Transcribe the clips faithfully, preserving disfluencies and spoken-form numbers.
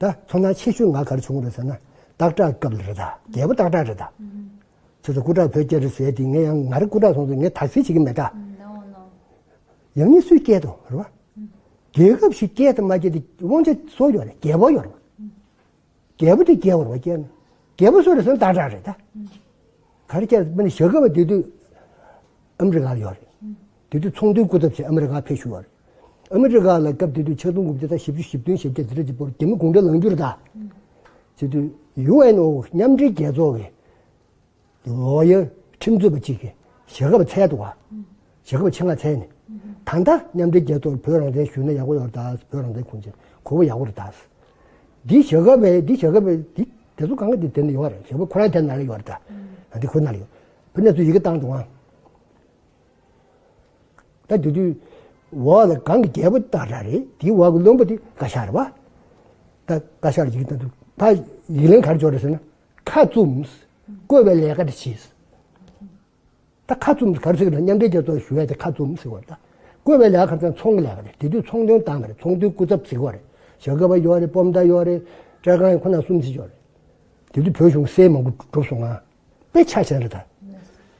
ད་ཚོར་སྣང་ཆེ་ཤོས་ང་ག་རེ་བྱུང་རེད་ཟེར་ན། སྟག་བྲག་སྐབས་ལ་རེད་ད། རྒྱལ་པོ་སྟག་བྲག་རེད་ད། ཁྱོད་ཚོ་སྐུ་དྲག་བོད་རྒྱལ་རེད་ཟེར་དེ། ངས་ཡང་ང་རང་སྐུ་དྲག་སོང་ཙང་ངས་དག་སེལ་བྱེད་ཀྱི་མེད་ད། ཡང་སྙིང་སུས་སྐྱེལ་དོ་རེད་བ། རྒྱལ་ཁབ་ཞིག་སྐྱེལ་དང་མ་སྐྱེལ་དེ་དབང་ཆ་སུ་ཡོད་རེད། རྒྱལ་པོ་ཡོད་རེད་བ། རྒྱལ་པོ་དེ་རྒྱལ་བོར་བ་སྐྱེལ་ན། རྒྱལ་པོ་སུ་རེད་ཟེར་ན་སྟག་བྲག་རེད་ད། ག་རེ་སྐྱེལ་མིན་ན་ཞྭ་སྒབ་པ་དེ་དུས་ཨ་མི་རི་ཀར་ཡོད་རེད། དེ་དུས་ཚོང་དོན་སྐུ་ཚབ་བྱས་ཨ་མི་རི་ཀར་ཕེབས་བཞུགས་ཡོད་རེད། ཨ་མི་རི་ཀ་ལ་སྐབས་དེ་དུས་ཆིག་སྟོང་དགུ་བརྒྱ་དང་བཞི་བཅུ་ཞེ་བདུན་ཞེ་བརྒྱད་དེ་འདྲ་ཅིག་བར་རྒྱ་མི་གུང་ཁྲན་ལངས་རྒྱུ་རེད་ད། དེ་དུས་ཡུ་ཨེན་ཨོ་མཉམ་འབྲེལ་རྒྱལ་ཚོགས་ཀྱི་ལོ་ཡར་ཁྲིམས་རྩོད་པ་གཅིག་གིས་ཞྭ་སྒབ་པ་བཙལ་འདུག་ག་ཞྭ་སྒབ་པ་ཆེད་མངགས་བཙལ་ནས། ད་ལྟ་མཉམ་འབྲེལ་རྒྱལ་ཚོགས་བོད་རང་བཙན་ཞུས་ན་ཡག་པོ་ཡོད་རེད་ད། བོད་རང་བཙན་ཁུངས་ཆེན་གོ་བ་ཡག་པོ་རེད་ད། འདི་ཞྭ་སྒབ་པའི་འདི་ཞྭ་སྒབ་པའི་འདི་དེ་ཚོ་གང་ག་འདི་དེ་ནས་ཡོད་རེད། ཞྭ་སྒབ་པ་ཁོ་རང་དེ་ནང་ལ་ཡོད་རེད་ད། འདི་ཁོ་ནང་ལ་ཡོད། བུ་ནས་ཚོ་ཡི་གེ་བཏང་འདུག་ག་ད་དེ་དུས་འོག་ལ་གང་གི་རྒྱལ་པོ་སྟག་བྲག་རེད། དེའི་འོག་གི་བློན་པོ་དེ་བཀའ་ཤག་རེད་བ། ད་བཀའ་ཤག་ལ་ཡི་གེ་བཏང་དུས་ཕར་ཡིག་ལན་ག་རེ་འབྱོར་རེད་ཟེར་ན། ཁ་བཙུམས། བསྐོས་པའི་ལས་ཀ་དེ་བྱས། ད་ཁ་བཙུམས་ག་རེ་ཟེར་གི་ན། མཉམ་འབྲེལ་རྒྱལ་ཚོགས་ཞུ་ཡ་དེ་ཁ་བཙུམས་ཟེར་བ་རེད་ད། བསྐོས་པའི་ལས་ཀ་ག་རེ་ཟེར་ན་ཚོང་གི་ལས་ཀ་རེད། དེ་དུས་ཚོང་དོན་བཏང་བ་རེད། ཚོང་དོན་སྐུ་ཚབ་ཟེར་གི་རེད། ཞྭ་སྒབ་པ་ཡོད་རེད། སྤོམ་མདའ་ཡོད་རེད། སྤྲེལ་རྐང་ཡོད། ཁོ་ན་གསུམ་ཟེར་ཡོད་རེད། དེ་དུས་བོད་གཞུང་སེལ་མང་པོ་གྲུབ་སོང་ང་། དཔེ་ཆ་བཞག་རེད་ད།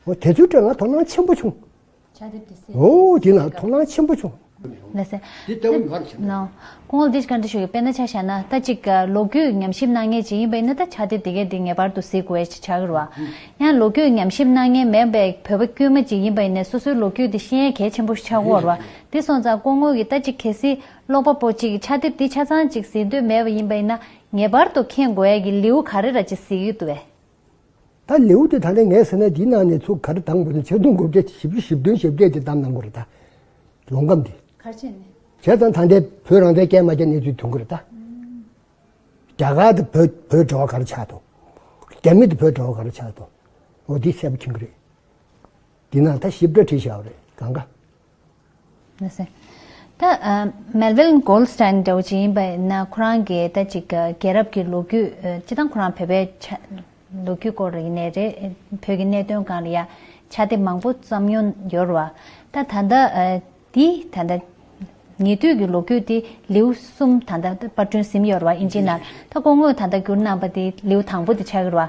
འོ་དེ་ཚོའི་སྐོར་ལ་ང་དོ་སྣང་ཆེན་པོ་བྱུང་། ཕྱག་དེབ་དེ་གསལ་འོ་དེ་ན་དོ་སྣང་ཆེན་པོ་བྱུང་། ལགས་སེ། འདི་ལྟ་བུ་ངར་བྱས་ན། ནོ། སྐུ་ངོ་འདི་བཀའ་འདྲི་ཞུ་གི། དཔེར་ན་ཆ་བཞག་ན་ད་ཅིག་ལོ་རྒྱུས་ཉམས་ཞིབ་གནང་མཁན་ཅིག་ཡིན་པ་ཡིན་ན། ད་ཕྱག་དེབ་དེ་གའི་འདི་ངེས་པར་དུ་གཟིགས་དགོས་ཡ་ཅིག་ཆགས་ཀྱི་རེད་བ། ཡང་ལོ་རྒྱུས་ཉམས་ཞིབ་གནང་མཁན་མེད་པའི་བོད་པ་དཀྱུས་མ་ཅིག་ཡིན་པ་ཡིན་ན་སོ་སོའི་ལོ་རྒྱུས་དེ་ཤེས་ཡ་གལ་ཆེན་པོ་ཞིག་ཆགས་ཀྱི་ཡོད་རེད་བ། དེ་སོང་ཙང་སྐུ་ངོ་གིས་ད་ཅིག་གལ་སྲིད་ཀློག་པ་པོ་ཅིག་གིས་ཕྱག་དེབ་འདི་ཆ་ཚང་ཅིག་གཟིགས་འདོད་མེད་པ་ཡིན་པ་ཡིན་ན། ངེས་པར་དུ་མཁྱེན་དགོས་ཡ་གི་ལེའུ་ག་རེ་ར་ཅིག་གཟིགས་ཀྱི་འདུག་བས། ད་ལེའུ་དེ་ད་ལྟ་ངས་ཟེར་ན་འདིའི་ནང་ནས་ཚུར་ག་རེ་བཏང་དགོས་ན། ཆིག་སྟོང་དགུ་བརྒྱ་བཞི་བཅུ་ཞེ་བདུན་ཞེ་བརྒྱད་དེ་བཏང་གནང་དགོས་རེད་ད། ལོང་སྐམ་དེ། ག་རེ་བྱས་ནས། བྱས་ཙང་ད་ལྟའི་བོད་རང་བཙན་སྐད་མ་རྒྱག་གནས་ཚུལ་ཐོན་གི་རེད་ད། རྒྱ་གར་དང་བོད་བོད་འབྲེལ་བ་ག་རེ་ཆགས་འདུག་རྒྱ་མི་དང་བོད་འབྲེལ་བ་ག་རེ་ཆགས་འདུག་འོ་འདི་གསལ་པོ་མཁྱེན་གི་རེད། འདི་ནང་ད་ཞིབ་ཕྲ་བྲིས་བཞག་པ་རེད་གང་ག་ལགས་སེ། ད་ཨ་མེལ་ཝིན་གོལ་སི་ཊན་འདྲ་བོ་ཅིག་ཡིན་པ་ན། ཁོ་རང་གིས་ད་ཅིག་ཨ་རྒྱལ་རབས་ཀྱི་ལོ་རྒྱུས། ཨ་སྤྱིར་བཏང་ཁོ་རང་བོད་པའི་ཆ་ལོ་རྒྱུས་སྐོར་ཡིན་ནའི་རེད། བོད་ཀྱི་གནད་དོན་སྒང་ལ་ཡ་ཕྱག་དེབ་མང་པོ་བརྩམས་མྱོང་ཡོད་རེད་བ། ད་ད་ལྟ་ཨ་འདི་ད་ལྟ་ཉེ་དུས་ཀྱི་ལོ་རྒྱུས་དེ་ལེའུ་གསུམ་ད་ལྟ་པར་སྐྲུན་ཟིན་ཡོད་རེད་བ། ཨིན་ཇིའི་ནང་ད་སྐུ་ངོས་ད་ལྟ་བསྒྱུར་གནང་པ་དེ་ལེའུ་དང་པོ་དེ་ཆགས་ཀྱི་རེད་བ།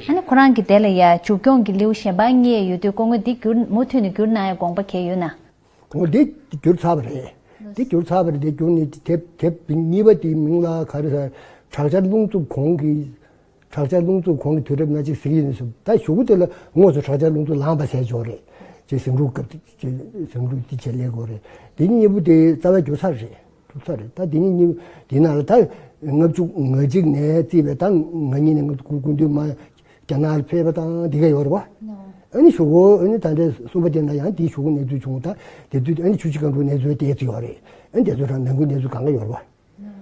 ཨ་ནི་ཁོ་རང་གི་དེ་ལ་ཡ་མཇུག་སྐྱོང་གི་ལེའུ་གཞན་པ་གཉིས་ཡོད་དུས། སྐུ་ངོས་འདི་བསྒྱུར་མུ་མཐུད་ནས་བསྒྱུར་གནང་ཡ་དགོངས་པ་གང་ཡོད་ན། འོ་འདི་བསྒྱུར་ཚར་བ་རེད། འདི་བསྒྱུར་ཚར་བ་རེད། འདི་བསྒྱུར་ནས་དེབ་དེབ་གཉིས་པ་དེའི་མིང་ལ་ག་རེ་ཟེར། དྲག་ཆར་རླུང་འཚུབ་གོང་གི། དྲག་ཆར་རླུང་འཚུབ་གོང་གི་དུས་རབས་ན་ཅིག་ཟེར་གྱི་ཡིན་ཟེར། ད་གཞུག་གུ་དེ་ལ་དངོས་སུ་དྲག་ཆར་རླུང་འཚུབ་ལངས་པ་ཟེར་ཆོག་རེད། ཅེས་ཟིང་འཁྲུག་སྐབས་དེ་ཅེས་ཟིང་འཁྲུག་འདི་བྱས་ལས་དགོས་རེད། འདི་གཉིས་པོ་དེ་རྩ་བ་བསྒྱུར་ཚར་རེད། གྲུབ་ཚར་རེད། ད་འདི་གཉིས་གཉིས་འདི་ནང་ལ་ད་ལྔ་བཅུ་ང་གཅིག་ནས་བརྩིས་པའི་ད་ང་གཉིས་ནས་ང་དགུ་དགུ་འདུས་མ། རྒྱ་ནག་ལ་ཕེབས་པ་དང་འདི་ག་ཡོད་རེད་བ། ཨ་ནི་གཞུག་གུ་ཨ་ནི་ད་ལྟའི་གསུམ་པ་དེ་ན་ཡང་དེའི་གཞུག་གུ་གནས་ཚུལ་བྱུང་། ད་དེ་དུས་ཨ་ནི་ཆུ་བཞི་སྒང་དྲུག་གནས་ཚུལ་དེ་ཚོ་ཡོད་རེད། ཨ་ནི་དེ་ཚོ་རང་ནང་ཁུལ་གནས་ཚུལ་གང་ག་ཡོད་རེད་བ།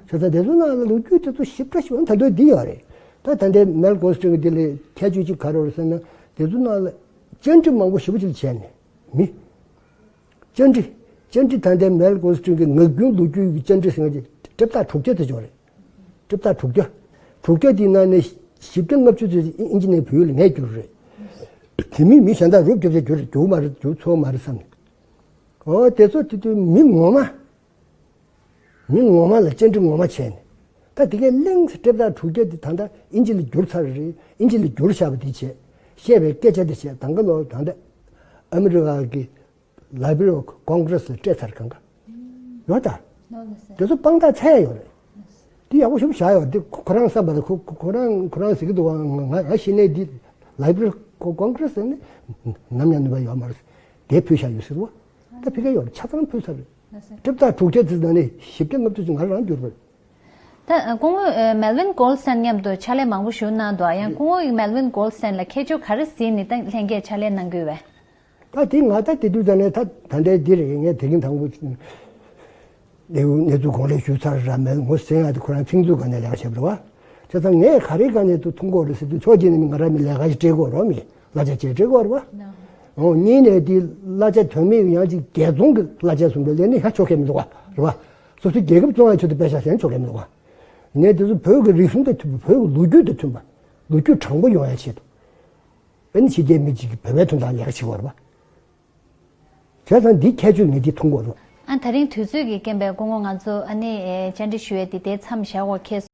བྱས་ཙང་དེ་ཚོ་ནང་ལ་ལོ་རྒྱུས་དེ་ཚོ་ཞིབ་ཕྲ་ཞིབ་ད་དུང་འདི་ཡོད་རེད། ད་ད་ལྟའི་མེལ་གོལ་སི་ཊན་གྱི་འདི་ལ་ཁྱད་ཆོས་གཅིག་ག་རེ་ཡོད་རེད་ཟེར་ན། དེ་ཚོ་ནང་ལ་བཅར་འདྲི་མང་པོ་ཞེ་པོ་ཅིག་བྱས་ནས་མི། བཅར་འདྲི། བཅར་འདྲི་ད་ལྟའི་མེལ་གོལ་སི་ཊན་གྱི་ངག་རྒྱུན་ལོ་རྒྱུས་ཀྱི་བཅར་འདྲི་ཟེར་མཁན་གྱི་སྤྲེལ་ཐག་དྲུག་བརྒྱ་དེ་ཅིག་ཡོད་རེད། སྤྲེལ་ཐག་དྲུག་བརྒྱ། དྲུག་བརྒྱ་དེའི་ནང་ནས་བཞི་བརྒྱ་ལྔ་བཅུ་ཙམ་ཨིན་ཇི་ནས་བོད་ཡིག་ལ་ངས་བསྒྱུར་རེད། དེ་མིན་མི་གཞན་དག་རུབ་རྒྱབ་བྱས་བསྒྱུར་རྒྱུ་མ་རེད། བསྒྱུར་ཚོར་མ་རེད་བསམ་ནས། ཨོ་དེ་ཚོ་དེ་དུས་མི་ངོ་མ། མི་ངོ་མ་ལ་བཅར་འདྲི་ངོ་མ་བྱས་ནས། ད་དེ་གའི་གླེང་སེ་སྤྲེལ་ཐག་དྲུག་བརྒྱ་དེ་ད་ལྟ་ཨིན་ཇི་ལ་བསྒྱུར་ཚར་རེད། ཨིན་ཇི་ལ་བསྒྱུར་བཞག་པ་དེ་བྱས། བཤད་པའི་སྐད་ཆ་དེ་བྱས། ད་ག་ལོ་ད་ལྟ་ཨ་མི་རི་ཀ་གི་Library of Congress ལ་སྤྲད་ཚར་གང་ག་ཡོད་ད། ནོ་ལགས་སེ། དེ་ཚོ་དཔང་རྟགས་འཚོལ་ཡ་ཡོད་རེད། འདི་ཡག་པོ་ཞིག་བཞག་ཡོད། འདི་ཁོ་ཁོ་རང་བསམ་པ་ལ་ཁོ་ཁོ་ཁོ་རང་ཁོ་རང་ཟེར་གྱི་འདུག་བ། ང་ང་ང་ཤེས་ནས་འདི་Library of Congress ནི་ནམ་ཡང་ནུས་པ་ཡོད་མ་རེད། དེ་ཕུལ་བཞག་ཡོད་ཟེར་བ། ད་ཕ་གིར་ཡོད་རེད། ཆ་ཚང་ཕུལ་ཚར་རེད། ལགས་སེ། སྤྲེལ་ཐག་དྲུག་བརྒྱ་ཙམ་ནང་ནས་བཞི་བརྒྱ་ལྔ་བཅུ་ཙམ་ང་རང་བསྒྱུར་བ་རེད། ད་སྐུ་ངོ་Melvin Goldstein མཉམ་དུ་ཕྱག་ལས་མང་པོ་ཞིག་གནང་འདུག་ཡང་སྐུ་ངོ་Melvin Goldstein ལ་ཁྱད་ཆོས་ག་རེ་གཟིགས་ནས་ད་ལྷན་རྒྱས་ཕྱག་ལས་གནང་དགོས་བས། ད་དེ་ང་ད་དེ་དུས་ད་ནས་ད་ད་ལྟའི་འདི་རེད། ངས་དེ་རིང་དང་པོ་གནས་ཚུལ་གོང་ལས་ཞུས་ཚར་ར་མེད། ངོ་ཟིན་ཡ་དེ་ཁོ་རང་ཚིག་མཛོད་སྒང་ནས་ལས་ཀ་བྱས་པ་རེད་བ། བྱས་ཙང་ངས་ག་རེ་སྒང་ནས་དུ་མཐོང་གི་ཡོད་རེད་ཟེར་དུས། ཕྱོགས་གཅིག་ནས་མི་ང་རང་མི་ལས་ཀ་ཞིག་སྤྲད་དགོས་རེད་བ། མི་གླ་ཆ་ཅིག་སྤྲད་དགོས་རེད་བ། འོ་གཉིས་ནས་དེ་གླ་ཆ་དོན་མེད་ཡང་ཅིག་རྒྱལ་ཚོང་གི་གླ་ཆ་བཟུང་བའི་ལས་ནི་ཡང་ཆོག་གི་མི་འདུག་བ་རེད་བ། སོ་སོའི་རྒྱལ་ཁབ་བཙོང་ཡ་ཆེད་དུ་པེ་ཤ་ཟད་ཆོག་གི་མི་འདུག་བ། ངས་དེ་ཚོ་བོད་ཀྱི་རིག་གཞུང་དང་མཐུན་པ། བོད་ཀྱི་ལོ་རྒྱུས་དང་མཐུན་པ། ལོ་རྒྱུས་དྲང་པོ་ཡོང་ཡ་ཆེད་དུ། ཨ་ནི་ཕྱི་རྒྱལ་མི་གཅིག་གིས་བོད་པའི་དོན་དག་ལས་ཀ་བྱེད་དགོས་རེད་བ། བྱས་ཙང་འདི་ཁྱད་ཆོས་ངས་འདི་མཐོང་གི་ཡོད་རེད། ཨ་ད་རིང་དུས་ཚོད་ཀྱི་རྐྱེན་པས་སྐུ་ངོ་ང་ཚོ་ཨ་ནི་ཨེ་བཅར་འདྲི་ཞུ་ཡས་འདི་དེ་མཚམས་བཞག་དགོས་ཁེལ་སོང་།